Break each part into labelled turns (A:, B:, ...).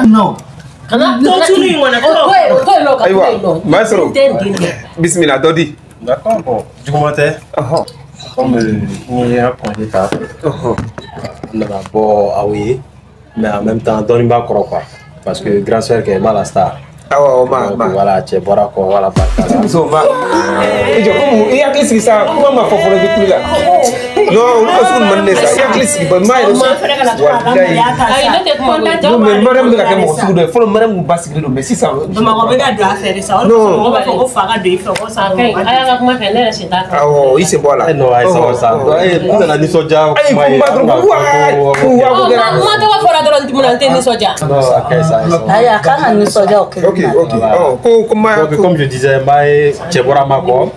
A: Non.
B: Kana to tunu in kɔnɔ. O to yen nɔ ka to yen nɔ.
C: Ayiwa, Maestro.
B: Den den dɛ.
C: Bismillah, dɔ di.
D: D'accord, bon, juguman tɛ. Comme n ye n congé ta, n nana bɔ aw ye, mais en même temps dɔɔni b'a kɔrɔ quoi, parce que grand sœur kɛ ma la star.
C: Awɔ, ma
D: Donc,
C: ma.
D: voilà, cɛ bɔra kɔ, voilà, barika la.
C: Muso ma. I jɔ komi i hakili sigi sa, kuma ma fɔ fɔlɔ i bɛ kuli la. Non, olu ka sugu man di ne sa. I hakili sigi ba, ma yɛrɛ. Walayi.
B: Ayi, ne tɛ kuma koyi.
C: Non, mais Mariam bɛ ka kɛ mɔgɔ sugu dɔ ye. Fɔlɔ Mariam kun ba sigilen don, mais sisan.
E: Bamakɔ bɛ ka don a fɛ de sa. O de kosɔn mɔgɔw b'a fɔ ko fa ka don i fɛ ko sa.
B: A ka ɲi, a y'a ka kuma fɛ, ne yɛrɛ sen t'a kan.
C: Awɔ, i sen bɔ a la.
D: Eh non, ayi, sabali sa. Eh, n nana nisɔndiya
C: Ayi,
D: kuma ye.
C: kuma dɔrɔn, wa, wa,
B: Ɔ,
C: ko kɛra.
B: Ma tɔgɔ fɔra dɔrɔn mun na n tɛ nisɔndiya.
D: Non, a ka ɲi sa, ayi, sabali.
A: Ayi, a kan ka nisɔndiya o kelen
C: Ok,
A: na.
C: ok. Ɔ, ko ma.
D: Donc, comme je disais, n b'a ye cɛ bɔra ma kɔ,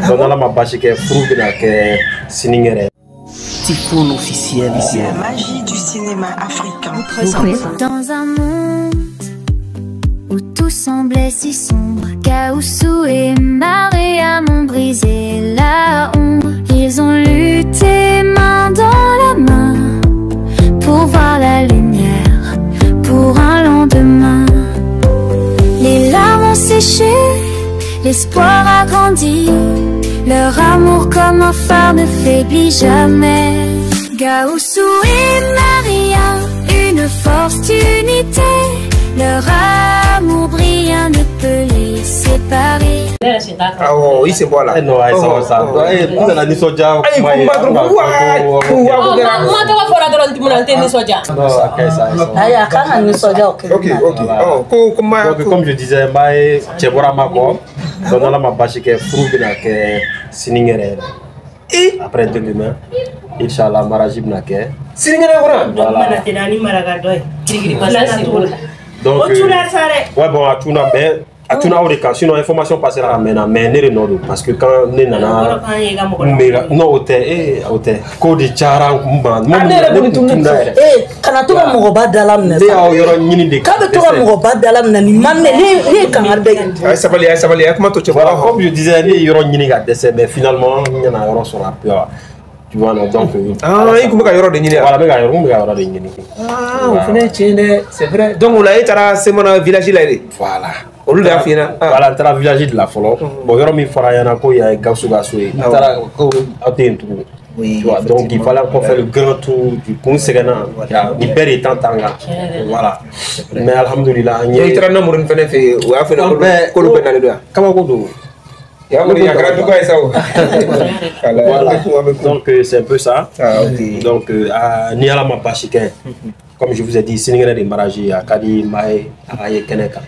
D: donc n'Ala ma baasi kɛ, furu bɛna kɛ sinikɛnɛ.
F: Typhoon officiel.
G: La magie du cinéma africain.
H: Dans un monde où tout semblait si sombre, Gaoussou et Maria m'ont brisé la ombre. Ils ont lutté main dans la main pour voir la lumière, pour un lendemain. Les larmes ont séché, l'espoir a grandi. Leur amour comme un phare ne faiblit jamais. Gaoussou et Maria, une force d'unité. Leur amour brillant ne peut les séparer.
B: Ne yɛrɛ sen t'a kan.
C: Awɔ, i sen bɔ a la.
D: Eh non, ayi, sabali sa. Eh, n nana nisɔndiya
C: Ayi,
D: kuma ye.
C: kuma dɔrɔn, wa, wa, ko
B: Ɔ,
C: kɛra.
B: ma tɔgɔ fɔra dɔrɔn mun na n tɛ nisɔndiya.
D: Non, a ka ɲi sa, ayi, sabali.
A: Ayi, a kan ka nisɔndiya o kelen
C: Ok,
A: na.
C: ok. Ɔ, ko ma.
D: Donc, comme je disais, n b'a ye cɛ bɔra ma kɔ, donc n'Ala ma baasi kɛ, furu bɛna kɛ sinikɛnɛ yɛrɛ. Après demain, Inch'Allah, mariage bɛna kɛ.
C: Sinikɛnɛ kɔnɔ.
D: Voilà.
E: Mana tɛ naani maraka dɔ ye.
B: Kirikiri basa sir'o la.
D: Donc,
E: O tuna sa dɛ.
D: ouais, bon, a tuna, mais a tuna o de kan, sinon information passera ka mɛnna, mais ne de nɔ don, parce que quand ne nana.
E: Kɔrɔ k'an ye ka mɔgɔ
D: n bɛ non, o tɛ, eh, o tɛ, ko de cayara n ma.
C: Ah, ne yɛrɛ
D: Ne
C: kun
D: kun tunna yɛrɛ.
A: Ee, kana to ka mɔgɔba dala minɛ
D: Ne
A: sa.
D: y'aw yɔrɔ ɲini de
A: K'a bɛ to ka
D: dɛsɛ.
A: mɔgɔba dala minɛ nin man ne ne ye kangari da ye.
C: A ye sabali, a ye sabali, a ye kuma to cɛ
D: Voilà,
C: bɔ.
D: comme je disais, ne ye yɔrɔ ɲini ka dɛsɛ, mais finalement, n nana yɔrɔ sɔrɔ a peu. Tu vois, non, donc.
C: Ah, i kun bɛ ka yɔrɔ de ɲini wa?
D: Voilà, n bɛ ka yɔrɔ, n bɛ ka yɔrɔ de ɲini.
C: Ah, o fana ye tiɲɛ dɛ, c'est vrai. Donc o la e taara Semana village la yen de.
D: Voilà.
C: Olu de y'a f'i ɲɛna. Ah.
D: Voilà, n taara village de la fɔlɔ. Bon, yɔrɔ min fɔra an ɲɛna ko yan ye Gawusu ka so ye. N taara ko aw tɛ yen tugun.
C: Oui,
D: Tu vois, donc il fallait encore faire le grand tour du kun sɛgɛnna. Ni bɛɛ de ye temps t'an kan. Voilà. Mais alhamdulillah, an
C: I
D: ye.
C: taara Namori fɛnɛ fɛ yen, o y'a f'i ɲɛna
D: An bɛɛ
C: k'olu bɛɛ nalen don yan.
D: Kabako don.
C: Ya kɔni a kɛra duga ye sa o.
D: Voilà.
C: Voilà. An bɛ kun.
D: Donc c'est un peu ça.
C: Ah, ok.
D: Donc ah, ni Ala ma baasi kɛ, comme je vous ai dit, sinikɛnɛ de mariage ye, a ka di maa ye a ka ye kɛnɛ kan.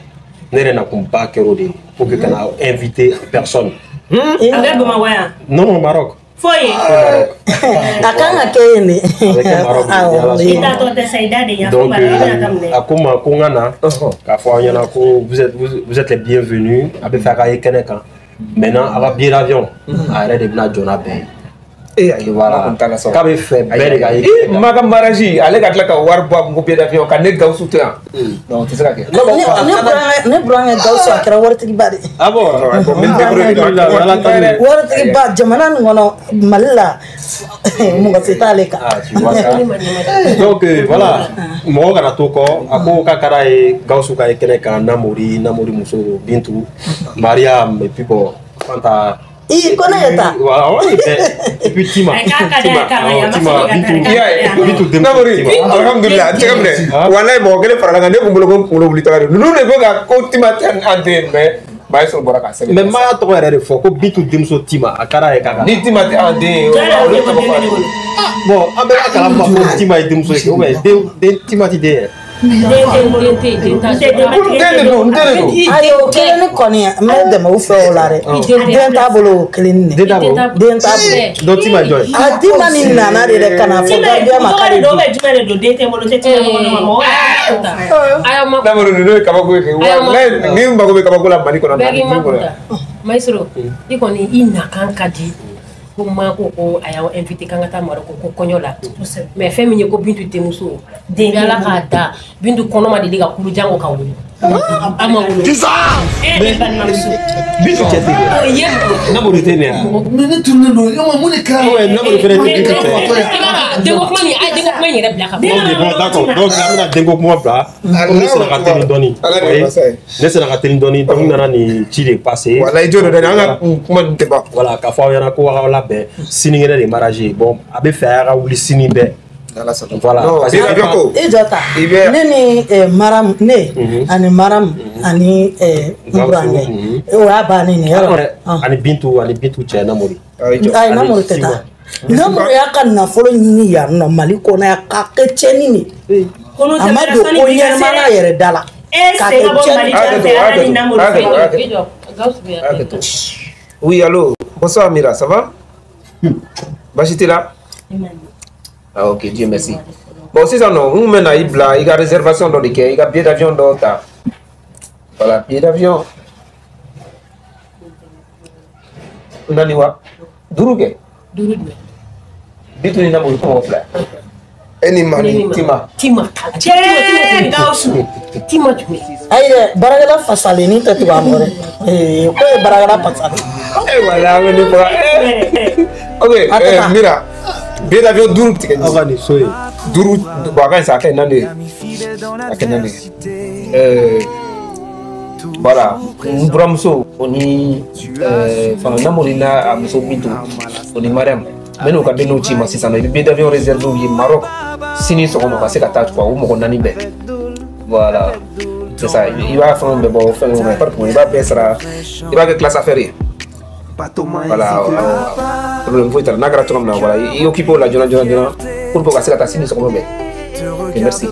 D: Ne yɛrɛ nakunba kɛra o de ye pour que ka na inviter en personne.
E: A bɛ Bamakɔ yan.
D: Non, non, Maroc.
E: Foyi.
A: A kan ka kɛ yen de.
D: A bɛ kɛ Maroc de, ni Ala
A: Awɔ,
E: I
D: sɔnna.
E: taatɔ tɛ sa i da de ɲɛ fo
D: Donc
E: mara bɛna daminɛ.
D: a ko n ma ko n ka na k'a fɔ aw ɲɛna ko vous êtes les bienvenus, a bɛ fɛ a ka ye kɛnɛ kan. Maintenant a ka billet d'avion, a yɛrɛ de bɛna jɔ n'a bɛɛ ye.
C: Eh, ayi,
D: Voilà.
C: ma kun t'a la sɔrɔ.
D: K'a bɛ fɛ bɛɛ de ka ye
C: Eh,
D: kɛnɛ kan.
C: ma ka mariage, ale ka tila ka wari bɔ a kun ko billet d'avion ka ne Gawusu to yan. Non, o tɛ se ka kɛ.
A: Ne burankɛ Gawusu a kɛra waritigiba de ye.
D: Ah bon?
C: Bon, n bɛ débrouiller.
D: Alhamdulillah, Ala tanu.
A: Waritigiba jamana nin kɔnɔ Mali la mɔgɔ si t'ale kan.
D: Ah, tu vois ça. Donc voilà, mɔgɔ kana to kɔ, a ko k'a ka d'a ye Gawusu ka ye kɛnɛ kan, Namori, Namori muso Bintu, Mariam et puis bon, Fanta.
A: I ko ne ye ta.
D: Voilà, ouais, et puis Tima.
E: Ayi, k'a ka d'a ye k'a ka
D: Awɔ,
E: yan, a ma
D: Tima,
E: sɔn ka
D: Bintu,
E: taa.
C: I y'a ye.
D: Bintu denmuso
C: Namori,
D: Tima.
C: alhamdulillah, n tɛgɛ minɛ.
D: Ah.
C: Walayi mɔgɔ kelen farala kan, ne kun bolo ko n kunkolo wuli taga de. Ninnu de bɛ ka ko Tima tɛ an den, mais Maestro bɔra k'a sɛbɛn.
D: Mais n m'a tɔgɔ yɛrɛ de fɔ ko Bintu denmuso Tima, a ka d'a ye k'a ka.
C: Ni Tima tɛ an den ye,
E: Jɔn yɛrɛ
C: olu
E: ko
C: tɔgɔ
E: den
C: fɔ.
E: bɛ ne bolo.
D: Bon, an bɛɛ b'a kalama ko Tima ye denmuso ye, ou bien den Tima ti den yɛrɛ.
E: Den tɛ n bolo.
B: Den tɛ yen, den t'a
E: N tɛ
B: sɔrɔ.
C: Ko n den de don, n den de don.
A: Ayi, o kelen ni kɔni n bɛ dɛmɛ u fɛ o la dɛ. Den t'a bolo o kelen ni.
D: Den t'a bolo.
A: Den t'a bolo.
D: Donc Tima ye jɔn ye?
A: A Tima nin nana de dɛ ka na fɔ
E: Tima ye
A: gardien ma
E: tɔgɔ
A: k'ale
E: de don
A: di.
E: ou bien jumɛn de don den tɛ n bolo n tɛ Tima tɔgɔ dɔn mɔgɔ
B: Ayiwa ma
C: Namori, ninnu ye kabako ye. Walayi, ni mago bɛ kabako la Mali kɔnɔ,
B: bɛɛ k'i
C: Mali
B: ma
C: kɔnɔ
B: kunta
C: yan.
B: Maestro, i kɔni i nakan ka di ko ma ko a y'aw invité k'an ka taa Maroko ko kɔɲɔ la, mais fɛn min ye ko Bintu denmuso den bɛ Ala k'a da Bintu kɔnɔ ma deli ka kulu jango ka wuli. A ma wolo. E balimamuso.
D: Bintu cɛ tɛ yen. Namori tɛ nin ye.
I: Mais ne tununnen don, yɔrɔ mun de kɛra?
D: Ouais, Namori fɛnɛ tɛ Bintu cɛ.
B: Denko kuma nin, a ye denko kuma in yɛrɛ bila ka bɔ.
D: Ok, bon, d'accord. Donc an bɛna denko kuma bila. Ne sera ka teli dɔɔni. Ne sera ka teli dɔɔni, donc n nana nin ci de passer.
C: Voilà, i jɔ don dɛ, an ka kuma ninnu tɛ ban.
D: Voilà, k'a fɔ aw ɲɛna ko aw labɛn sinikɛnɛ de mariage ye. Bon, a bɛ fɛ a ka wuli sini bɛɛ. Voilà.
C: Non,
D: parce que
A: i jɔ ta. Ne ni Maram, ne ani Maram ani n burankɛ, o y'a bannen de yɔrɔ.
D: Ani Bintu, ani Bintu cɛ Namori.
A: Ayi, Namori tɛ taa. Namori y'a ka nafolo ɲini yan nɔ Mali kɔnɔ yan k'a kɛ tiɲɛni de. A ma don ko ɲɛnama n'a yɛrɛ da la. K'a kɛ tiɲɛni.
C: Oui, allô. Bonsoir Mira, ça va? Basi t'i la? Ah ok, Dieu merci. Bon, sisan nɔ, n kun bɛ na i bila i ka réservation dɔ de kɛ, i ka billet d'avion dɔ ta. Voilà, billet d'avion. Naani wa? Duuru kɛ?
B: Duuru jumɛn?
C: Bintu ni Namori ko mɔgɔ fila. E ni ma ni Tima.
B: Tima. Cɛ Gawusu. Tima jumɛn?
A: Ayi dɛ, baarakɛla fasalennin tɛ tugu a kɔ dɛ. Ee, ko ye baarakɛla fasalen.
C: Eh voilà, an bɛ ne faga. Ok, Mira. Billet d'avion duuru tigɛ.
D: Aw ka nin so ye.
C: Duuru, bon a ka ɲi sa, a kɛ naani de ye. A kɛ naani de ye. Voilà, n buramuso o ni fana Namori n'a muso Bintu o ni Mariam, n bɛ n'u ka denninw ci ma sisan nɔ, i bɛ billet d'avion réservé u ye Maroc sini sɔgɔma ka se ka taa quoi, u mɔgɔ naani bɛɛ. Voilà, c'est ça, i b'a fɛnw bɛɛ bɔ fɛn kɔnɔ, pas de problème, i b'a bɛɛ sara, i b'a kɛ classe affaire ye. Voilà, problème foyi t'a la, n'a kɛra cogo min na, voilà, i occupe o la joona joona joona pour que ka se ka taa sini sɔgɔma bɛɛ. Ok, merci.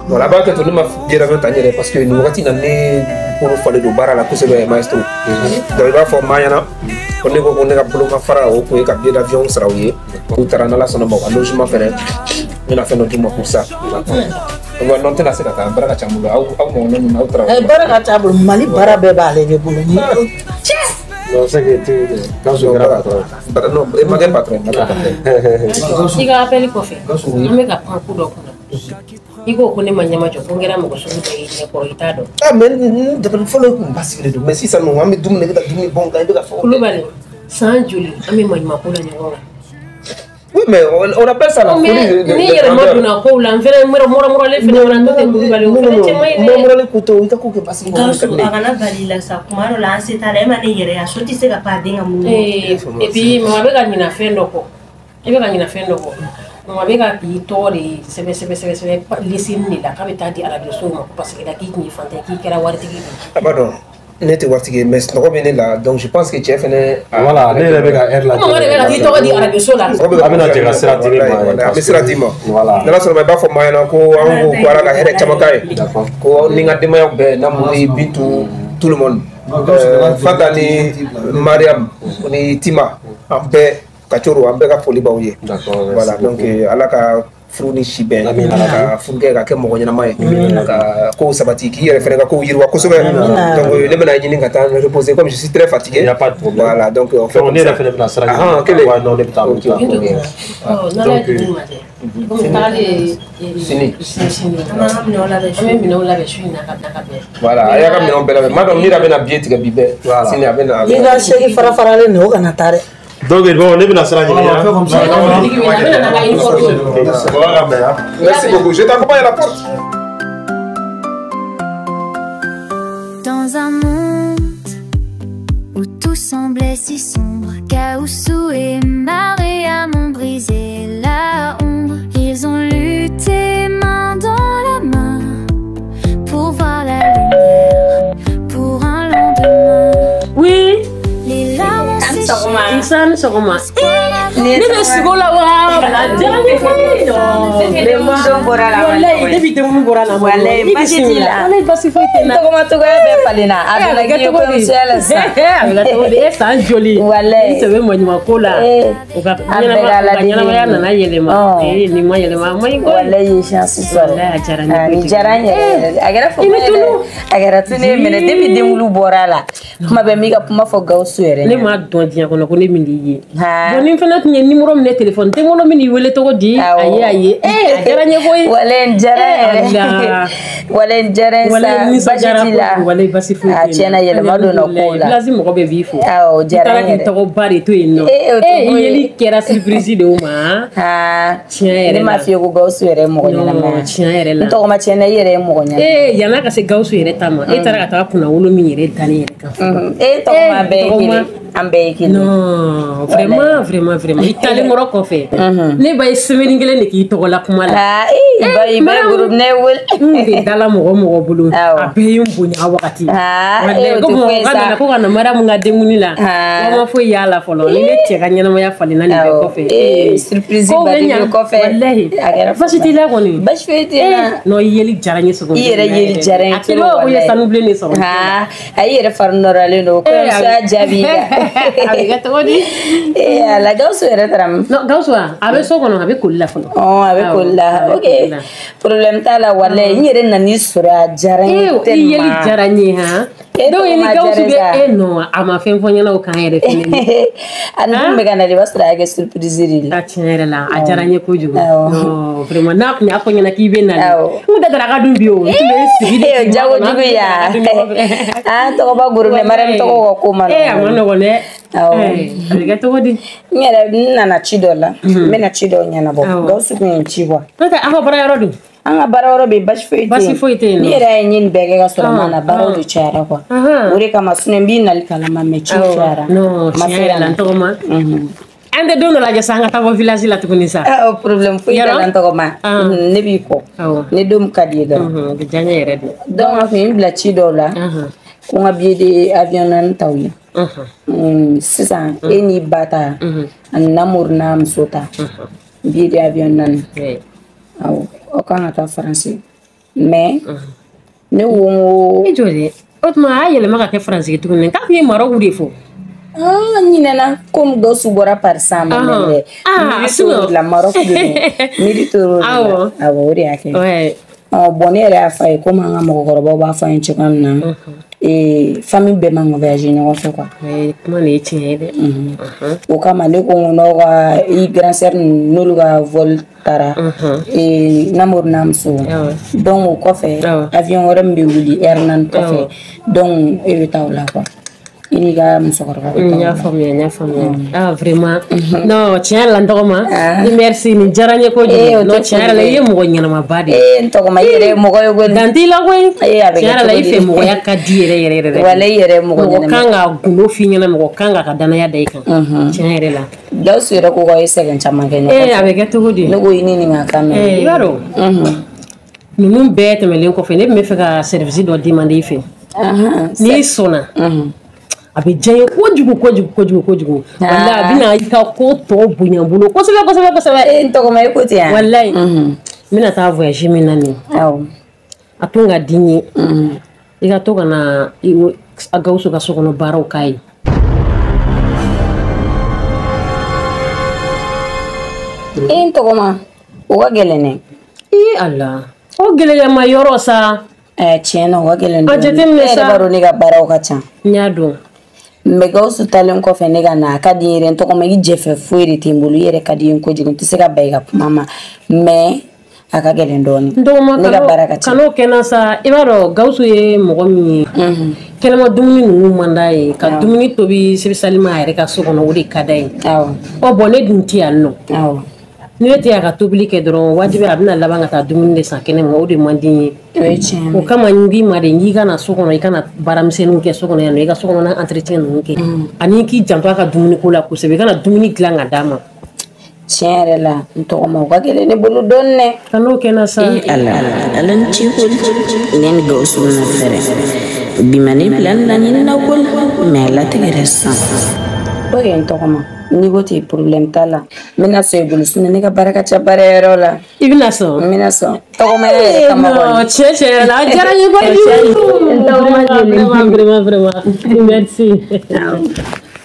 C: Voilà, a b'a kɛ to ne ma billet d'avion ta n yɛrɛ parce que nin wagati in na ne bolo falen don baara la kosɛbɛ maestro. Donc i b'a fɔ maa ɲɛna ko ne ko ko ne ka bolo ma fara o kun ye ka billet d'avion sara u ye. U taara n'Ala sɔnna ma u ka logement fɛnɛ, n bɛna fɛn dɔ d'u ma pour ça. Donc non, n tɛna se ka taa, baara ka ca n bolo, aw mɔgɔ naani aw taara.
A: Baara ka ca bolo, Mali baara bɛɛ b'ale de bolo.
D: Non, c'est que tu Gawusu kɛra patron.
C: Non, e ma kɛ patron.
B: I ka appel kɔfɛ, an bɛ ka pan ko dɔ kunna. I ko ko ne ma ɲɛmajɔ, ko n kɛra mɔgɔ sugu dɔ ye ɲɛkɔrɔ, i t'a dɔn.
C: Ah mais n dabali fɔlɔ kun basigilen don, mais sisan nɔ an bɛ dumuni kɛ ka dumuni bɔn kan, i bɛ ka fɔ.
B: Kulubali, san joli an bɛ maɲumanko la ɲɔgɔn kan.
C: Oui, mais on appelle ça la folie.
B: Ni yɛrɛ ma donna kow la, n fɛnɛ mɔrɔmɔrɔlen fɛnɛ fana n'o tɛ Kulubali, o fɛnɛ cɛ man ɲi dɛ.
C: Mɔrɔmɔrɔlen ko tɛ o, i ka ko kɛ basigi kɔnɔ.
E: Gawusu, a kana bali la sa, kuma dɔ la an se t'a la, e ma ne yɛrɛ ye, a so tɛ se ka pan den ka mun.
B: Et puis mama bɛ ka ɲina fɛn dɔ kɔ, i bɛ ka ɲina fɛn dɔ kɔ. Mama bɛ ka k'i tɔgɔ de sɛbɛn sɛbɛn sɛbɛn sɛbɛn lisini de la k'a bɛ taa di arajo sow ma parce que la k'i tun ye fantan k'i kɛra waritigi de ye.
C: A b'a dɔn ne tɛ waritigi ye, mais sunɔgɔ bɛ ne la, donc je pense que cɛ fɛnɛ.
D: Voilà, ne yɛrɛ bɛ ka heure lajɛ.
B: Mama de bɛ ka k'i tɔgɔ di arajo so la.
D: A bɛna jɛ ka sira di ne ma.
C: A bɛ sira d'i ma. Voilà. N'Ala sɔnna ma, i b'a fɔ maa ɲɛna ko an ko ko Ala ka hɛrɛ caman k'a ye. Ko ni n ka denbaya bɛɛ, Namori, Bintu, tout le monde. Fanta ni Mariam ni Tima, an bɛɛ ka coro, an bɛɛ ka foli b'aw ye. Voilà, donc Ala ka furu ni si bɛn, ka furukɛ ka kɛ mɔgɔ ɲɛnama ye, ka kow sabati, k'i yɛrɛ fɛnɛ ka kow yiriwa kosɛbɛ. Donc ne bɛna ɲini ka taa me reposer comme je suis très fatigué.
D: Il y a pas de problème.
C: Voilà, donc on fait comme ça.
D: Ne yɛrɛ fɛnɛ bɛna sira ɲini.
C: Ah, kelen.
D: Ouais, non, ne bɛ taa.
C: Ok, ok.
B: N'Ala ye dugu ma jɛ, komi tagali
C: sini.
B: Sini. An b'an ka minɛnw labɛn su. An bɛ minɛnw labɛn su in na ka bila ka bɛn.
C: Voilà, a y'a ka minɛnw bɛɛ labɛn. N b'a dɔn Mira bɛna billet tigɛ bi bɛɛ. Sini a bɛna.
A: N'i ka segi fara faralen nin o kana taa dɛ.
D: Donc bon, ne bɛna sira ɲini.
C: Merci beaucoup. Je t'accompagne à la porte.
H: Dans un monde où tout semblait si sombre, Gawusu et Mariam ont brisé la ombre. Ils ont lutté main dans la main pour voir la lumière, pour un lendemain.
B: Oui.
H: Les larmes ont séché.
B: Insan sɔgɔma. Ne bɛ sigo la wa.
J: Denmuso bɔra la.
B: Walayi depuis denmuso bɔra la.
J: Walayi basi t'i la.
B: Walayi basi foyi tɛ n na.
J: Tɔgɔma cogoya bɛɛ falenna. A donna k'i ye kɔɲɔmusoya la sisan.
B: A bɛ kɛ cogo di? E san joli?
J: Walayi.
B: I sɛbɛ maɲumanko la. U ka ɲɛnamaya nana yɛlɛma. Ee nin ma yɛlɛma a ma ɲi koyi.
J: Walayi ye chance sɔrɔ.
B: Walayi a diyara n ye kojugu.
J: Nin diyara n yɛrɛ yɛrɛ de. A kɛra fama ye dɛ. A kɛra tunu ye minɛ depuis denwulu bɔra la. Kuma bɛɛ n b'i ka kuma fɔ Gawusu yɛrɛ.
B: Ne m'a dɔn diɲɛ kɔnɔ ko ne min n'i ye. Bon ni fana tun ye numéro minɛ téléphone tɛ n bolo min n'i wele cogo di? Ayi ayi. A diyara n ye koyi.
J: Walayi n diyara n yɛrɛ. Walayi n diyara n sa. Baasi t'i la?
B: Walayi basi foyi tɛ n na.
J: A tiɲɛna yɛlɛma donna kow la.
B: Village mɔgɔ bɛɛ b'i fo.
J: Awɔ o diyara n yɛrɛ.
B: I taara k'i tɔgɔba de to yen nɔ. I yeli kɛra surprise de o ma. Tiɲɛ yɛrɛ la.
J: Ne m'a f'i ye ko Gawusu yɛrɛ ye mɔgɔ ɲɛnama ye.
B: Tiɲɛ yɛrɛ la.
J: N tɔgɔma tiɲɛna i yɛrɛ ye mɔgɔ ɲɛnama.
B: Yan'a ka se Gawusu yɛrɛ ta ma, e taara ka taga kunnawolo min yɛrɛ da ne yɛrɛ kan.
J: E tɔgɔma bɛɛ ye kelen. An bɛɛ ye kelen.
B: Non, vraiment vraiment vraiment. I taalen kɔrɔ kɔfɛ. Ne ba ye semaine kelen de k'i tɔgɔ la kuma la.
J: I ba ye groupe ne wele.
B: N de dala mɔgɔ mɔgɔ bolo. A bɛɛ ye n bonya a wagati.
J: O tɛ foyi sa.
B: Ko ka na Mariamu ka denkundi la. Ma foyi y'a la fɔlɔ. Ni ne cɛ ka ɲɛnamaya falenna nin bɛɛ kɔfɛ.
J: Surprise ba de bɛ kɔfɛ.
B: Walahi.
J: A kɛra
B: basi t'i la kɔni.
J: Basi foyi tɛ n na.
B: Non, i yeli diyara n ye sogo.
J: I yɛrɛ yeli diyara n ye.
B: A kɛlen ko i ye sanu bilen de sɔrɔ.
J: A i yɛrɛ fari nɔrɔlen don. Kɔɲɔmusoya jaabi i kan.
B: A bɛ kɛ cogo di?
J: Ala Gawusu yɛrɛ taara min?
B: Non, Gawusu a bɛ so kɔnɔ, a bɛ koli la fɔlɔ.
J: A bɛ koli la. Ok. Problème t'a la walayi. N yɛrɛ nan'i sɔrɔ a diyara n ye tellement.
B: I yeli diyara n ye han. Donc i ni Gawusu bɛ non a ma fɛn fɔ n ɲɛna o kan yɛrɛ fɛnɛ.
J: A ni bɛ ka na de, i b'a sɔrɔ a y'a kɛ surprise de ye.
B: A tiɲɛ yɛrɛ la a diyara n ye kojugu. Non vraiment n'a tun y'a fɔ n ɲɛna k'i bɛ na n kun tɛ daraka dun bi o. N tun bɛ n sigi de.
J: Jago jugu ya. Tɔgɔba groupe Mariam tɔgɔ ka ko ma nɔgɔn.
B: A ma nɔgɔn dɛ. A bɛ kɛ cogo di?
J: N yɛrɛ n nana ci dɔ la. N bɛna ci dɔ ɲɛnabɔ. Gawusu tun ye n ci quoi.
B: N'o tɛ aw ka baara yɔrɔ dun?
J: An ka baara yɔrɔ bɛ yen, basi foyi tɛ yen.
B: Basi foyi tɛ yen.
J: Ni yɛrɛ ye nin bɛɛ kɛ ka sɔrɔ n ma na, baaraw de cayara quoi. O de kama sinon n b'i nali kalama mais ciw cayara.
B: Non, tiɲɛ yɛrɛ la n tɔgɔma. An tɛ don dɔ lajɛ sa an ka taa bɔ village la tuguni sa.
J: Problème foyi t'a la n tɔgɔma. Ne b'i kɔ. Ne don ka di ye dɔrɔn.
B: O bɛ diya n ye yɛrɛ de.
J: Donc a tun ye n bila ci dɔw la. Ko n ka billet de avion naani ta u ye. Sisan e n'i ba ta ani Namuru n'a muso ta. Billet de avion naani. Awɔ. Aw kan ka taa Faransi mais ne ko n ko.
B: E jɔ dɛ, o tuma a y'a yɛlɛma ka kɛ Faransi ye tuguni k'a tun ye Maroc de fɔ.
J: N ɲinɛna komi Gawusu bɔra Paris a ma mɛn dɛ. Miiri t'o de la Maroc de don. Miiri t'o de la. Awɔ o de y'a kɛ. Bon ne yɛrɛ y'a fɔ a ye komi an ka mɔgɔkɔrɔbaw b'a fɔ an ye cogoya min na. Famille bɛɛ man ka voyager ɲɔgɔn fɛ quoi.
B: Kuma nin ye tiɲɛ ye dɛ.
J: O kama ne ko n ko n'aw ka i grand sœur ninnu n'olu ka vol taara Namuru n'a muso donc o kɔfɛ avion wɛrɛ min bɛ wuli heure naani kɔfɛ donc e bɛ taa o la quoi. I n'i ka musokɔrɔba bɛ taa o la.
B: N y'a faamuya n y'a faamuya. Vraiment non tiɲɛ yɛrɛ la n tɔgɔma. Merci nin diyara n ye kojugu. Non tiɲɛ yɛrɛ la i ye mɔgɔ ɲɛnamaba de ye.
J: N tɔgɔma i yɛrɛ ye mɔgɔ ye koyi.
B: Dan t'i la koyi. Tiɲɛ yɛrɛ la i fɛ mɔgɔya ka di yɛrɛ yɛrɛ yɛrɛ.
J: Walayi i yɛrɛ ye mɔgɔ ɲɛnama.
B: Mɔgɔ kan ka gundo f'i ɲɛna mɔgɔ kan k'a ka danaya da i kan. Tiɲɛ yɛrɛ la.
J: Gawusu yɛrɛ ko k'aw ye sɛgɛn caman kɛ ɲɔgɔn fɛ.
B: A bɛ kɛ cogo di?
J: Ne ko i ni nin ka kan mɛn.
B: I b'a dɔn. Ninnu bɛɛ tɛmɛnen kɔfɛ ne tun bɛ fɛ ka service dɔ demander i fɛ. N'i sɔnna. A bɛ diya n ye kojugu kojugu kojugu kojugu. Walayi a bɛna i ka ko tɔ bonya n bolo kosɛbɛ kosɛbɛ kosɛbɛ.
J: N tɔgɔma e ko ten yan.
B: Walayi n bɛna taa voyage min na nin. A tun ka di n ye. I ka to ka na Gawusu ka so kɔnɔ baaraw k'a ye.
J: N tɔgɔma o ka gɛlɛn dɛ.
B: Ala o gɛlɛya ma yɔrɔ sa.
J: Tiɲɛ na o ka gɛlɛn dɔɔnin.
B: A jateminɛ sa.
J: E yɛrɛ b'a dɔn ne ka baaraw ka ca.
B: N y'a dɔn.
J: Mais Gawusu talen kɔfɛ ne ka na a ka di n yɛrɛ n tɔgɔma i jɛfɛ foyi de tɛ n bolo i yɛrɛ ka di n ye kojugu n tɛ se ka ban i ka kuma ma mais a ka gɛlɛn dɔɔnin.
B: N tɔgɔma
J: ne ka baara ka ca.
B: Kan'o kɛ n na sa i b'a dɔn Gawusu ye mɔgɔ min ye. Kɛnɛma dumuni ninnu man d'a ye ka dumuni tobi spécialement a yɛrɛ ka so kɔnɔ o de ka d'a ye. Ɔ bon ne dun tɛ yan nɔ. Ni ne tɛ a ka tobili kɛ dɔrɔn wajibi a bɛna laban ka taa dumuni de san kɛnɛ ma o de man di n ye. O kama n k'i ma de n k'i ka na so kɔnɔ i kana baaramisɛnninw kɛ so kɔnɔ yan nɔ i ka so kɔnɔna entretien ninnu kɛ ani k'i janto a ka dumuniko la kosɛbɛ i kana dumuni dilan ka d'a ma.
J: Tiɲɛ yɛrɛ la n tɔgɔma o ka gɛlɛn ne bolo dɔɔnin dɛ.
B: Kan'o kɛ n na sa.
F: Ala ala ni ci koyi ne ni Gawusu bɛna fɛrɛ bi ma ne bila laɲini na koyi mais a latigɛra sisan.
J: Ok n tɔgɔma. N'i ko ten problème t'a la n bɛna sɔn i bolo sinon ne ka baara ka ca baara yɔrɔ la.
B: I bɛna sɔn?
J: N bɛna sɔn tɔgɔmaya yɛrɛ kama kɔni.
B: Tiɲɛ tiɲɛ yɛrɛ la a diyara n ye kojugu. Vraiment vraiment vraiment merci.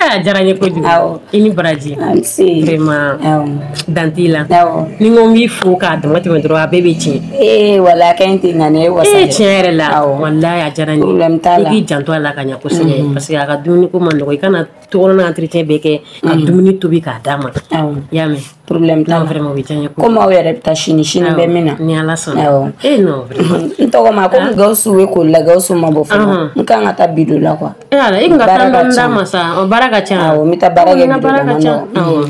B: A diyara n ye kojugu.
J: Awɔ.
B: I ni baraji.
J: Nse.
B: Vraiment.
J: Awɔ.
B: Dan t'i la.
J: Awɔ.
B: Ni n ko n b'i fo k'a dama tɛmɛ dɔrɔn a bɛɛ bɛ tiɲɛ.
J: Ee wala a ka ɲi ten nka nin ye wasa
B: Ee
J: dɛ.
B: tiɲɛ yɛrɛ la.
J: Awɔ.
B: Walayi a diyara n ye.
J: Problème t'a la.
B: I k'i janto a la ka ɲɛ kosɛbɛ. Parce que a ka dumuni ko man nɔgɔ i kana to kɔnɔna entretien bɛɛ kɛ ka dumuni tobi k'a d'a ma.
J: Awɔ.
B: I y'a mɛn.
J: Problème t'a
B: Non
J: la.
B: vraiment o bɛ diya n ye kojugu.
J: Komi aw yɛrɛ bɛ taa sini sini bɛ min na.
B: Ni Ala sɔnna.
J: Awɔ.
B: Eh non vraiment.
J: N tɔgɔ ma komi Gawusu bɛ koli la Gawusu ma bɔ fɔlɔ. N kan ka taa bido la quoi.
B: E ala i kun ka
J: Baara
B: taa
J: ka
B: dɔɔni d'a
J: ca.
B: ma sa. Ɔ baara ka ca.
J: Awɔ n bɛ taa baara kɛ
B: N ka
J: bido
B: baara
J: la
B: ka
J: ma
B: ca.
J: nɔgɔ.
B: Awɔ.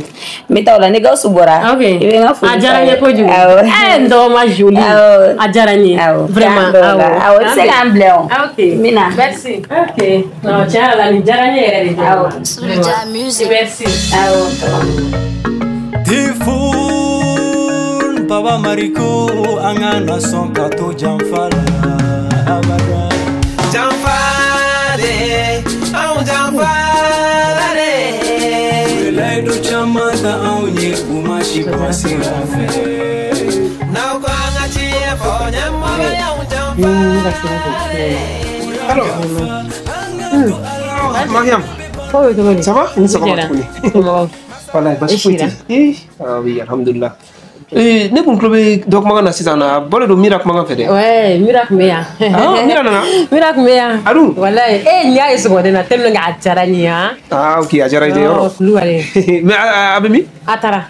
J: N bɛ taa o la ni Gawusu bɔra.
B: Ok.
J: I bɛ n ka foli
B: A diyara n ye
J: f'a ye.
B: kojugu.
J: Awɔ.
B: Eh n dɔgɔma jolie.
J: Awɔ.
B: A diyara n ye.
J: Awɔ.
B: Vraiment.
J: K'an bɛn o la. Awɔ i bɛ se k'an bila o.
B: Ok.
J: N bɛ na.
B: Merci. Ok. Non tiɲɛ yɛrɛ la nin diyara n ye yɛrɛ de.
J: Awɔ.
B: Vraiment. Merci.
J: Awɔ.
K: Tifun Baba Mariko an ka na sɔn ka to janfa la abada.
L: Janfa de, anw janfa la de.
K: U ye layidu caman ta anw ye u ma si bɔ sira fɛ.
L: N'aw ko an ka tiɲɛ fɔ ɲɛmɔgɔ y'anw janfa de.
C: Alors, Mariam, ça va? Ça va tuguni. Walayi basi foyi tɛ yen. Ah oui, alhamdulillah. Ne kun tulo bɛ dɔ kumakan na sisan na, a bɔlen don Mira kumakan fɛ dɛ.
B: Ouais, Mira kun bɛ yan.
C: Ah, Mira nana?
B: Mira kun bɛ yan.
C: A dun?
B: Walayi, n y'a ye sɔgɔmada in na tellement que a diyara n ye han.
C: Ah ok, a diyara i ye yɔrɔ.
B: Kulubali.
C: Mais a bɛ min?
B: A taara.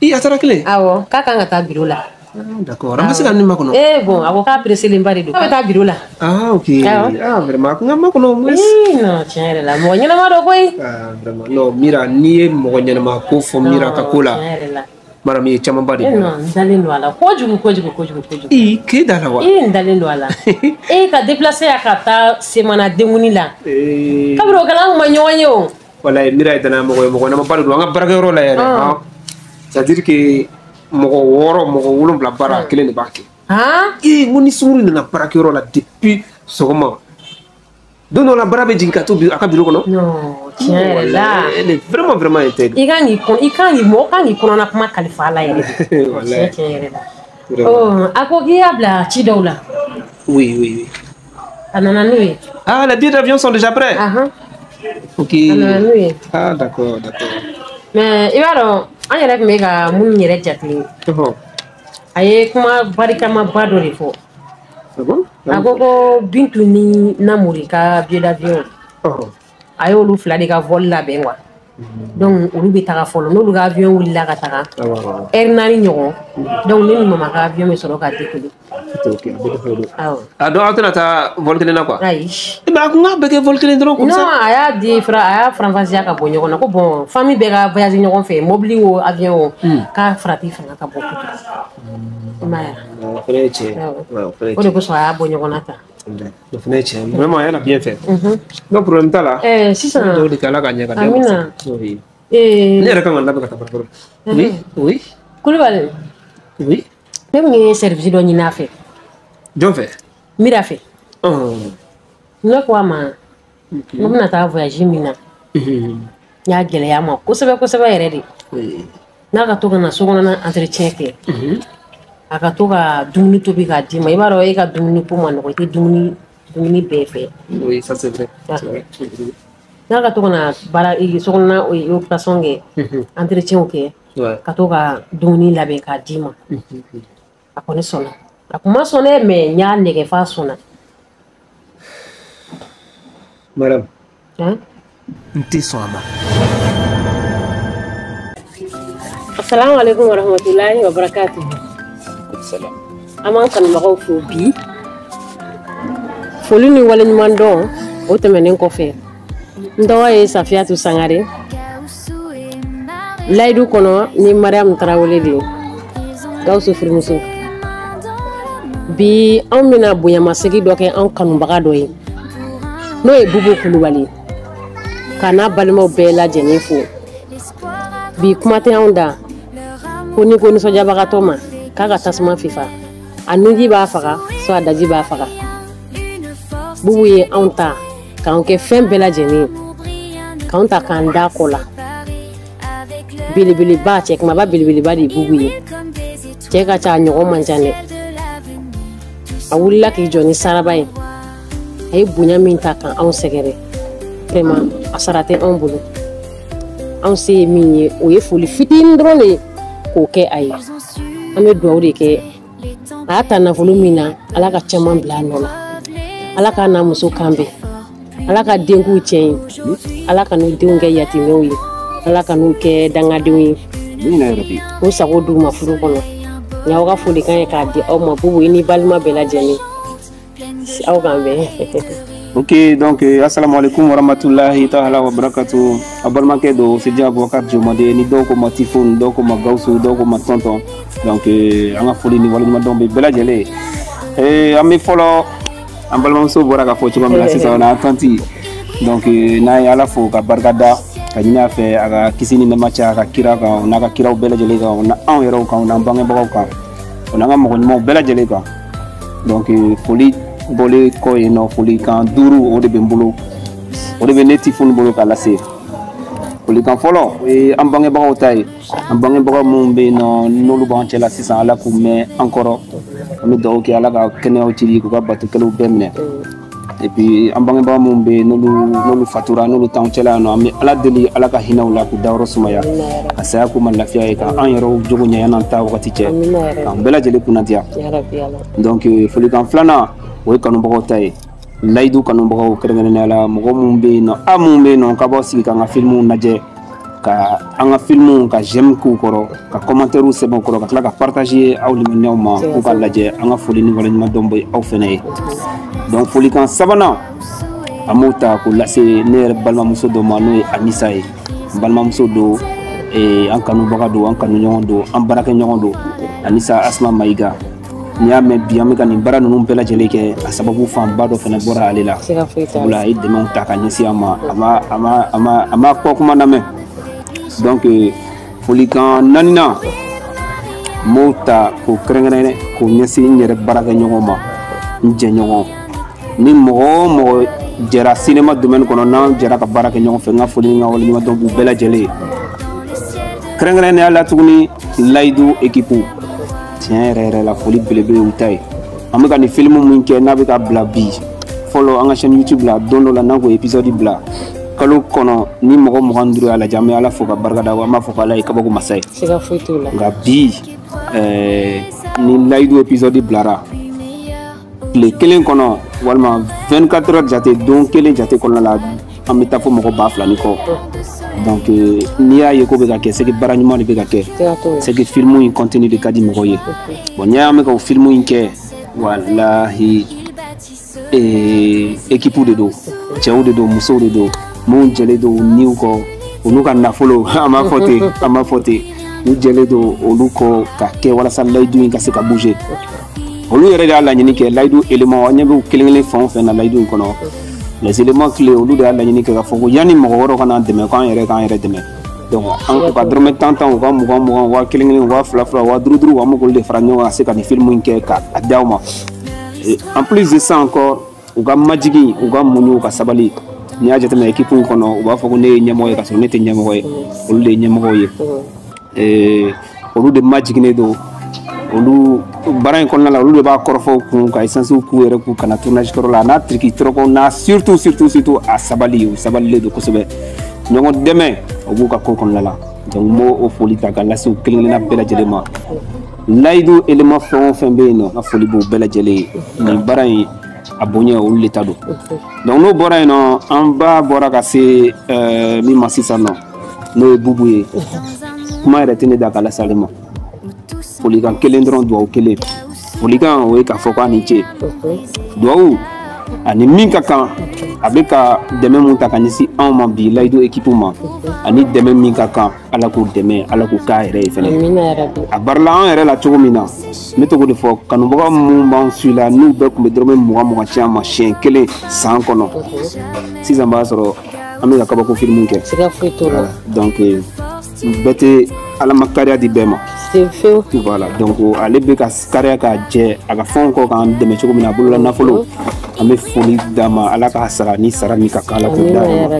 C: I a taara kelen?
B: Awɔ, k'a kan ka taa bureau la.
C: D'accord, an bɛ se ka nin makɔnɔ?
B: Eh bon, a ko k'a presselenba de don. K'a bɛ taa bureau la.
C: Ah ok.
B: Awɔ.
C: Ah vraiment, a kun ka makɔnɔ au moins.
B: Ee non, tiɲɛ yɛrɛ la, mɔgɔ ɲɛnama dɔ koyi.
C: Ah vraiment, non Mira, n'i ye mɔgɔ ɲɛnama ko fɔ Mira ka ko la,
B: Tiɲɛ yɛrɛ la.
C: Mariam i ye camanba de
B: Eh
C: kɛ.
B: non, n dalen don a la kojugu kojugu kojugu kojugu.
C: I k'e da la wa?
B: Ee n dalen don a la. E ka déplacer ya ka taa semana denkuni la.
C: Ee.
B: Kabini o kɛla an kun ma ɲɔgɔn ye o.
C: Walayi Mira ye danaya mɔgɔ ye, mɔgɔ ɲɛnamaba de don an ka baarakɛyɔrɔ la yɛrɛ.
B: Ah.
C: C'est à dire que mɔgɔ 6 mɔgɔ 7 baara kelen de b'a kɛ.
B: Han?
C: Ee n ko ni sunguru nana baarakɛyɔrɔ la depuis sɔgɔma don dɔ la baara bɛ jigin ka to a ka bureau kɔnɔ.
B: Non, tiɲɛ yɛrɛ la.
C: Elle est vraiment vraiment intègre.
B: I kan k'i kɔn i kan k'i mɔgɔ kan k'i kɔnɔna kuma kalifa a la yɛrɛ de.
C: Walayi.
B: Tiɲɛ tiɲɛ yɛrɛ la.
C: Vraiment.
B: Oh, a ko k'i y'a bila ci dɔw la.
C: Oui, oui, oui.
B: A nana n'o ye.
C: Ah, les billets d'avion sont déjà prêts.
B: Ahan.
C: Ok.
B: A nana n'o ye.
C: Ah, d'accord, d'accord.
B: Mais i b'a dɔn an yɛrɛ tun bɛ ka minnu yɛrɛ jate.
C: Ɔhɔn.
B: A ye kuma barikamaba dɔ de fɔ.
C: Ah bon?
B: A ko ko Bintu ni Namori ka billet d'avion.
C: Ɔhɔn.
B: A y'olu fila de ka vol labɛn quoi. Donc olu bɛ taga fɔlɔ n'olu ka avion wulila ka taga.
C: Awɔ, awɔ.
B: Heure 4 ɲɔgɔn. Donc ne ni mama ka avion bɛ sɔrɔ ka décoller.
C: Ok, a bɛ dɔ don.
B: Awɔ.
C: Ah, donc aw tɛna taa vol kelen na quoi?
B: Ayi.
C: Mais a kun k'a bɛɛ kɛ vol kelen dɔrɔn comme
B: Non,
C: ça.
B: a y'a di fra a y'a faranfasiya ka bɔ ɲɔgɔn na ko bon famille bɛɛ ka voyage ɲɔgɔn fɛ mobili o avion o k'a farati fanga ka bon kojugu. I m'a ye wa?
C: O fana ye tiɲɛ ye.
B: Awɔ.
C: Ouais, o fana ye
B: O de
C: tiɲɛ
B: kosɔn a y'a bɔ ɲɔgɔn na tan.
C: ye. O fana ye tiɲɛ ye. Vraiment, elle a bien fait. Non, problème t'a la.
B: Sisan.
C: Dɔw de kɛ Ala k'a ɲɛ ka d'an ma.
B: Amina.
C: Oui. Ne yɛrɛ kan ka n labɛn ka taa baarakɛyɔrɔ la. Oui, oui,
B: Kulubali.
C: oui.
B: Ne kun ye service dɔ ɲini a fɛ.
C: Jɔn fɛ?
B: Mira fɛ.
C: Ɔhɔn.
B: Ne ko a ma n ko bɛna taa voyage min na. N y'a gɛlɛya a ma kosɛbɛ kosɛbɛ yɛrɛ de.
C: Oui.
B: N'a ka to ka na so kɔnɔna entretien kɛ. A ka to ka dumuni tobi k'a d'i ma i b'a dɔn e ka dumuni ko ma nɔgɔ i tɛ dumuni dumuni bɛɛ fɛ.
C: Oui, ça c'est vrai. C'est vrai.
B: N'a ka to ka na baara so kɔnɔna occupation kɛ entretien kɛ.
C: Ouais.
B: Ka to ka dumuni labɛn k'a d'i ma. A kɔni sɔnna. A kun ma sɔn dɛ mais n y'a nɛgɛ f'a sɔnna.
C: Madame.
B: Hein?
C: N tɛ sɔn a ma.
B: Assalamu alaikum warahmatullahi wabarakatuh.
C: Salam.
B: An b'an kanubagaw fo bi. Foli ni waleɲuman dɔn o tɛmɛnen kɔfɛ. N tɔgɔ ye Safiyatu Sangare. Layidu kɔnɔ ni Mariam Tarawele de ye. Gawusu furumuso. Bi anw bɛna bonyamasegin dɔ kɛ anw kanubaga dɔ ye. N'o ye Bubu Kulubali ye. K'a n'a balimaw bɛɛ lajɛlen fo. Bi kuma tɛ anw da. Ko n'i ko nisɔndiyabagatɔ ma k'a ka tasuma fifa. A nunji b'a faga, soit a daji b'a faga. Bubu ye anw ta k'anw kɛ fɛn bɛɛ lajɛlen ye. K'anw ta k'an da kɔ la. Belebeleba cɛ kumaba belebeleba de ye Bubu ye. Cɛ ka ca a ɲɔgɔn man ca dɛ. A wulila k'i jɔ ni saraba ye. A ye bonya min ta k'anw sɛgɛrɛ. Vraiment a sara tɛ anw bolo. Anw se ye min ye o ye foli fitinin dɔrɔn de ye k'o kɛ a ye. An bɛ dugawu de kɛ a y'a ta nafolo min na, Ala ka caman bila a nɔ la, Ala k'a n'a muso kan bɛn, Ala ka denkuw cɛ ye, Ala ka n'u denw kɛ yatimɛw ye, Ala ka n'u kɛ dangadenw ye, k'u sago d'u ma furu kɔnɔ. Nin y'aw ka folikan ye k'a di aw ma. Bubu, i ni balima bɛɛ lajɛlen, aw k'an bɛn.
C: Ok, donc assalamu alaikum warahmatullahi ta'ala wabarakatuh. A balimakɛ don Sidi Abubakar Jomade, ni dɔw ko ma Tifon, dɔw ko ma Gawusu, dɔw ko ma Tonton. Donc an ka foli ni waleɲumandɔn bɛ bɛɛ lajɛlen ye. An bɛ fɔlɔ, an balimamuso bɔra ka fɔ cogo min na sisan, o n'an tanti. Donc n'an ye Ala fo ka barika da, ka ɲini a fɛ a ka kisi ni nɛɛma caya a ka kira kan, o n'a ka kiraw bɛɛ lajɛlen kan, o n'anw yɛrɛw kan, o n'an bangebagaw kan, o n'an ka mɔgɔ ɲumanw bɛɛ lajɛlen kan. Donc foli bɔlen kɔ yen nɔ, folikan 5 o de bɛ n bolo, o de bɛ ne Tifoni bolo k'a lase. Folikan fɔlɔ o ye an bangebagaw ta ye, an bangebagaw minnu bɛ yen nɔ n'olu b'an cɛla sisan, Ala k'u mɛn an kɔrɔ. An bɛ dugawu kɛ Ala ka kɛnɛyaw cili k'u ka batokɛlaw bɛɛ minɛ. Et puis an bangebagaw minnu bɛ yen n'olu fatura, n'olu t'anw cɛla yan nɔ, an bɛ Ala deli Ala ka hinɛ u la k'u dayɔrɔ sumaya, ka saya k'u ma lafiya ye, ka an yɛrɛw jogo ɲɛ yan'an ta wagati cɛ, k'an bɛɛ lajɛlen kunnadiya. Donc folikan filanan o ye kanubagaw ta ye, layidu kanubagaw kɛrɛnkɛrɛnnenya la, mɔgɔ minnu bɛ yen nɔ, a minnu bɛ yen nɔ k'a b'aw sigi k'an ka filimuw lajɛ, ka an ka filimuw ka j'aime k'u kɔrɔ, ka commentaire sɛbɛn u kɔrɔ, ka tila ka partager aw limaniyaw ma k'u ka lajɛ. An ka foli ni waleɲumandɔn bɛ aw fɛnɛ ye. Donc folikan sabanan an b'o ta k'o lase ne yɛrɛ balimamuso dɔ ma, n'o ye Anisa ye. N balimamuso don, an kanubaga don, an kanuɲɔgɔn don, an baarakɛɲɔgɔn don, Anisa Asma Mayiga. N'i y'a mɛn bi an bɛ ka nin baara ninnu bɛɛ lajɛlen kɛ, a sababu fanba dɔ fana bɔra ale la. Sabula a ye dɛmɛw ta ka ɲɛsin an ma, a ma kɔ kuma lamɛn. Donc folikan naaninan n b'o ta k'o kɛrɛnkɛrɛn k'o ɲɛsin n yɛrɛ baarakɛɲɔgɔn ma, n jɛɲɔgɔn ni mɔgɔ o mɔgɔ jɛra cinéma domaine kɔnɔ, n'an jɛra ka baara kɛ ɲɔgɔn fɛ, n ka foli ni n ka waleɲumandɔn b'u bɛɛ lajɛlen ye. Kɛrɛnkɛrɛnnenya la tuguni, layidu équipe, tiɲɛ yɛrɛ yɛrɛ la, foli belebele y'u ta ye. An bɛ ka nin filimu min kɛ n'a bɛ ka bila bi fɔlɔ an ka chaîne YouTube la, don dɔ la n'an k'o épisode bila kalo kɔnɔ, ni mɔgɔ 25 y'a lajɛ, an bɛ Ala fo ka barika da, an b'a fɔ k'Ala ye kabako masa ye. Nka bi ni layidu épisode bilara tile kelen kɔnɔ walima 24 heures jate, don kelen jate kɔnɔna la, an bɛ taa fo mɔgɔ 2000 ni kɔ. Donc n'i y'a ye ko bɛ ka kɛ, c'est que baara ɲuman de bɛ ka kɛ, c'est que film in contenu de ka di mɔgɔw ye. Bon, n'i y'a mɛn ka o film in kɛ, walahi équipe de don, cɛw de don, musow de don, minnu jɛlen don u niw kɔ, u n'u ka nafolo, an b'a fɔ ten, an b'a fɔ ten, u jɛlen don olu kɔ ka kɛ walasa layidu in ka se ka bouger. Olu yɛrɛ de y'a laɲini kɛ, layidu élément, an ɲɛ bɛ kelen kelen fɛn o fɛn na layidu in kɔnɔ, les éléments clés, olu de y'a laɲini kɛ k'a fɔ ko yanni mɔgɔ wɛrɛw ka n'an dɛmɛ, k'an yɛrɛ k'an yɛrɛ dɛmɛ. Donc an u ka dɔrɔmɛ 10 10, u ka 20 20, 1000 1 2000 20, 50 50, an bɛ k'olu de fara ɲɔgɔn kan ka se ka nin film in kɛ k'a di aw ma. En plus de ça encore, u ka majigin, u ka muɲu, u ka sabali. N'i y'a jateminɛ équipe in kɔnɔ, u b'a fɔ ko ne ye ɲɛmɔgɔ ye, k'a sɔrɔ ne tɛ ɲɛmɔgɔ ye, olu de ye ɲɛmɔgɔw ye. Olu de majiginnen don, olu baara in kɔnɔna la, olu de b'a kɔrɔfɔw kun ka essence k'u yɛrɛ kun ka na tournage kɔrɔ la, a n'a tiriki tɔrɔkɔ n'a surtout surtout surtout a sabali, u sabalilen don kosɛbɛ. Ɲɔgɔn dɛmɛ o b'u ka ko kɔnɔna la. Donc n b'o foli ta k'a lase u kelen kelenna bɛɛ lajɛlen ma. Layidu élément fɛn o fɛn bɛ yen nɔ, n ka foli b'u bɛɛ lajɛlen ye. Nin baara in a bonya olu de ta don. Donc n'o bɔra yen nɔ, an ba bɔra ka se min ma sisan nɔ, n'o ye Bubu ye. Kuma yɛrɛ tɛ ne da k'a lase ale ma. Folikan kelen dɔrɔn, duwawu kelen. Folikan o ye k'a fɔ k'a ni ce. Duwawu ani min ka kan, a bɛ ka dɛmɛ mun ta ka ɲɛsin anw ma bi layidu équipe ma, ani dɛmɛ min ka kan, Ala k'o dɛmɛ, Ala k'o k'a yɛrɛ ye fɛnɛ. A barila an yɛrɛ la cogo min na, n bɛ to k'o de fɔ kanubaga minnu b'an su la, n'u bɛɛ tun bɛ dɔrɔmɛ 20 20 ci an ma siɲɛ kelen san kɔnɔ, sisan b'a sɔrɔ an bɛ ka kabako filimu kɛ. Donc bɛɛ tɛ Ala ma kariya di bɛɛ ma. Voilà, donc ale bɛ ka kariya ka jɛ a ka fɛnw kɔ k'an dɛmɛ cogo min na, a bolola nafolo, an bɛ foli d'a ma, Ala k'a sara ni sara min ka kan, Ala k'o d'a ma.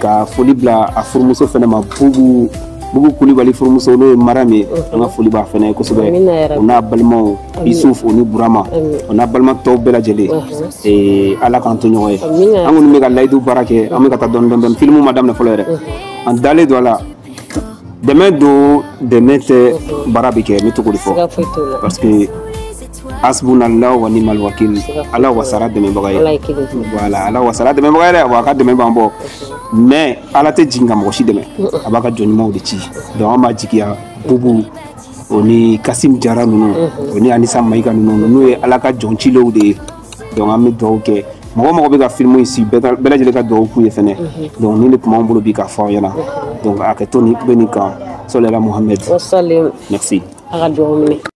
C: Ka foli bila a furumuso fɛnɛ ma, Bubu Bubu Kulibali furumuso n'o ye Mariam ye, an ka foli b'a fana ye kosɛbɛ, o n'a balimaw Isuf o ni Burama, o n'a balima tɔw bɛɛ lajɛlen. Ala k'an to ɲɔgɔn ye. An kɔni bɛ ka layidu baara kɛ, an bɛ ka taa dɔɔni dɔɔni. Filimu ma daminɛ fɔlɔ yɛrɛ, an dalen don a la. Dɛmɛ don, dɛmɛ tɛ baara bɛ kɛ, n bɛ to k'o de fɔ, parce que hasbunallahu wa ni'mal wakil, Ala wasara dɛmɛbaga ye. Voilà, Ala wasara dɛmɛbaga ye dɛ, wa a ka dɛmɛ b'an bɔ, mais Ala tɛ jigin ka mɔgɔ si dɛmɛ, a b'a ka jɔn ɲumanw de ci. Donc an b'a jigiya Bubu o ni Kasim Jara ninnu o ni Anisa Mayiga ninnu ye Ala ka jɔn cilenw de ye. Donc an bɛ dugawu kɛ mɔgɔ mɔgɔ bɛ ka film in si, bɛɛ lajɛlen ka dugawu k'u ye fɛnɛ. Donc ni de tun b'an bolo bi k'a fɔ aw ɲɛna. Donc a kɛ to ni bɛ nin kan, sɔlila Muhammed. Merci.
B: A ka dugawu minɛ.